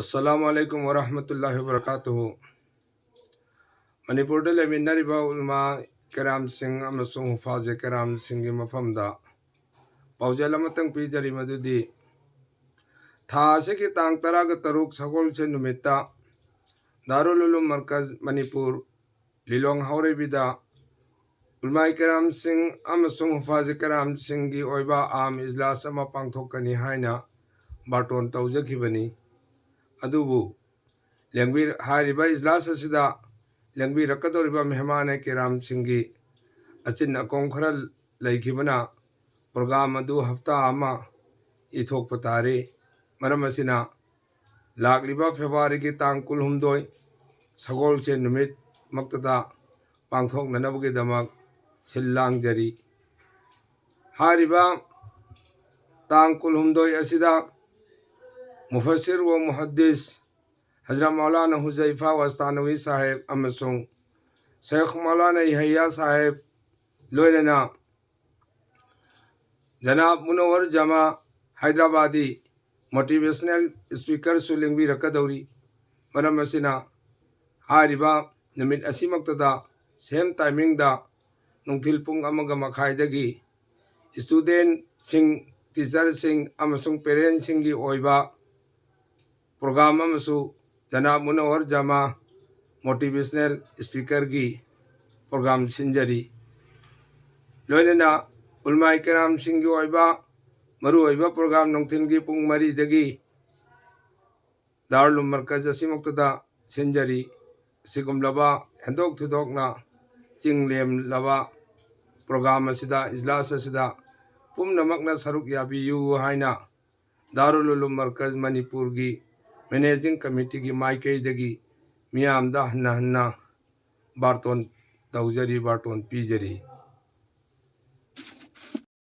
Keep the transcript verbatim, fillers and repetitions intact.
ꯑꯁꯂꯥꯃꯨ ꯑꯂꯥꯏꯀꯨꯝ ꯋꯔꯍꯃꯇꯨꯜꯂꯥꯍꯤ ꯋꯕꯔꯀꯥꯇꯨꯍꯨ꯫ ꯃꯅꯤꯄꯨꯔꯗ ꯂꯩꯃꯤꯟꯅꯔꯤꯕ ꯎꯂꯃꯥ ꯀꯔꯥꯝꯁꯤꯡ ꯑꯃꯁꯨꯡ ꯍꯨꯐꯥꯖꯦ ꯀꯔꯥꯝꯁꯤꯡꯒꯤ ꯃꯐꯝꯗ ꯄꯥꯎꯖꯦꯜ ꯑꯃꯇꯪ ꯄꯤꯖꯔꯤ, ꯃꯗꯨꯗꯤ ꯊꯥ ꯑꯁꯤꯒꯤ ꯇꯥꯡ ꯇꯔꯥꯒ ꯇꯔꯨꯛ ꯁꯒꯣꯜꯁꯦꯟ ꯅꯨꯃꯤꯠꯇ ꯗꯥꯔꯨꯜ ꯎꯂꯨꯝ ꯃꯔꯀꯖ ꯃꯅꯤꯄꯨꯔ ꯂꯤꯂꯣꯡ ꯍꯥꯎꯔꯩꯕꯤꯗ ꯎꯂꯃꯥꯏ ꯀꯔꯥꯝꯁꯤꯡ ꯑꯃꯁꯨꯡ ꯍꯨꯐꯥꯖ ꯀꯔꯥꯝꯁꯤꯡꯒꯤ ꯑꯣꯏꯕ ꯑꯥꯝ ꯏꯖꯂꯥꯁ ꯑꯃ ꯄꯥꯡꯊꯣꯛꯀꯅꯤ ꯍꯥꯏꯅ ꯕꯥꯔꯇꯣꯟ ꯇꯧꯖꯈꯤꯕꯅꯤ꯫ ꯑꯗꯨꯕꯨ ꯂꯦꯡꯕꯤ-, ꯍꯥꯏꯔꯤꯕ ꯏꯖꯂꯥꯁ ꯑꯁꯤꯗ ꯂꯦꯡꯕꯤꯔꯛꯀꯗꯧꯔꯤꯕ ꯃꯦꯍꯃꯥꯟ ꯀꯔꯥꯝꯁꯤꯡꯒꯤ ꯑꯆꯤꯟ ꯑꯀꯣꯝ ꯈꯔ ꯂꯩꯈꯤꯕꯅ ꯄ꯭ꯔꯣꯒ꯭ꯔꯥꯝ ꯑꯗꯨ ꯍꯞꯇꯥ ꯑꯃ ꯏꯊꯣꯛꯄ ꯇꯥꯔꯤ꯫ ꯃꯔꯝ ꯑꯁꯤꯅ ꯂꯥꯛꯂꯤꯕ ꯐꯦꯕ꯭ꯔꯨꯋꯥꯔꯤꯒꯤ ꯇꯥꯡ ꯀꯨꯟꯍꯨꯝꯗꯣꯏ ꯁꯒꯣꯜꯁꯦꯟ ꯅꯨꯃꯤꯠꯃꯛꯇꯗ ꯄꯥꯡꯊꯣꯛꯅꯅꯕꯒꯤꯗꯃꯛ ꯁꯤꯜ ꯂꯥꯡꯖꯔꯤ꯫ ꯍꯥꯏꯔꯤꯕ ꯇꯥꯡ ꯀꯨꯟꯍꯨꯝꯗꯣꯏ ꯑꯁꯤꯗ ꯃꯨꯐꯁꯤꯔ ꯋ ꯃꯨꯍꯗꯤꯁ ꯍꯖꯔꯠ ꯃꯧꯂꯥꯅꯥ ꯍꯨꯖꯩꯐꯥ ꯋꯥꯁꯇꯥꯅꯋꯤ ꯁꯥꯍꯦꯕ ꯑꯃꯁꯨꯡ ꯁꯦꯈ ꯃꯧꯂꯥꯅꯥ ꯌꯍꯌꯥ ꯁꯥꯍꯦꯕ, ꯂꯣꯏꯅꯅ ꯖꯅꯥꯕ ꯃꯨꯅꯧꯋꯔ ꯖꯃꯥ ꯍꯥꯏꯗ꯭ꯔꯕꯥꯗꯤ ꯃꯣꯇꯤꯚꯦꯁꯅꯦꯜ ꯁ꯭ꯄꯤꯀꯔꯁꯨ ꯂꯦꯡꯕꯤꯔꯛꯀꯗꯧꯔꯤ꯫ ꯃꯔꯝ ꯑꯁꯤꯅ ꯍꯥꯏꯔꯤꯕ ꯅꯨꯃꯤꯠ ꯑꯁꯤꯃꯛꯇꯗ ꯁꯦꯝ ꯇꯥꯏꯃꯤꯡꯗ ꯅꯨꯡꯊꯤꯜ ꯄꯨꯡ ꯑꯃꯒ ꯃꯈꯥꯏꯗꯒꯤ ꯁ꯭ꯇꯨꯗꯦꯟꯠꯁꯤꯡ, ꯇꯤꯆꯔꯁꯤꯡ ꯑꯃꯁꯨꯡ ꯄꯦꯔꯦꯟꯠꯁꯤꯡꯒꯤ ꯑꯣꯏꯕ ꯄ꯭ꯔꯣꯒ꯭ꯔꯥꯝ ꯑꯃꯁꯨ ꯖꯅꯥꯕ ꯃꯨꯅꯧꯋꯔ ꯖꯃꯥ ꯃꯣꯇꯤꯚꯦꯁꯅꯦꯜ ꯁ꯭ꯄꯤꯀꯔꯒꯤ ꯄ꯭ꯔꯣꯒ꯭ꯔꯥꯝ ꯁꯤꯟꯖꯔꯤ꯫ ꯂꯣꯏꯅꯅ ꯎꯂꯃꯥꯏ ꯀꯔꯥꯝꯁꯤꯡꯒꯤ ꯑꯣꯏꯕ ꯃꯔꯨꯑꯣꯏꯕ ꯄ꯭ꯔꯣꯒ꯭ꯔꯥꯝ ꯅꯨꯡꯊꯤꯜꯒꯤ ꯄꯨꯡ ꯃꯔꯤꯗꯒꯤ ꯗꯥꯔꯨꯜ ꯃꯔꯀꯖ ꯑꯁꯤꯃꯛꯇꯗ ꯁꯤꯟꯖꯔꯤ꯫ ꯑꯁꯤꯒꯨꯝꯂꯕ ꯍꯦꯟꯗꯣꯛ ꯊꯣꯏꯗꯣꯛꯅ ꯆꯤꯡ ꯂꯦꯝꯂꯕ ꯄ꯭ꯔꯣꯒ꯭ꯔꯥꯝ ꯑꯁꯤꯗ, ꯏꯖꯂꯥꯁ ꯑꯁꯤꯗ ꯄꯨꯝꯅꯃꯛꯅ ꯁꯔꯨꯛ ꯌꯥꯕꯤꯌꯨ ꯍꯥꯏꯅ ꯗꯥꯔꯨꯜ ꯎꯂꯨꯝ ꯃꯔꯀꯖ ꯃꯅꯤꯄꯨꯔꯒꯤ ꯃꯦꯅꯦꯖꯤꯡ ꯀꯃꯤꯇꯤꯒꯤ ꯃꯥꯏꯀꯩꯗꯒꯤ ꯃꯤꯌꯥꯝꯗ ꯍꯟꯅ ꯍꯟꯅ ꯕꯥꯔꯇꯣꯟ ꯇꯧꯖꯔꯤ, ꯕꯥꯔꯇꯣꯟ ꯄꯤꯖꯔꯤ꯫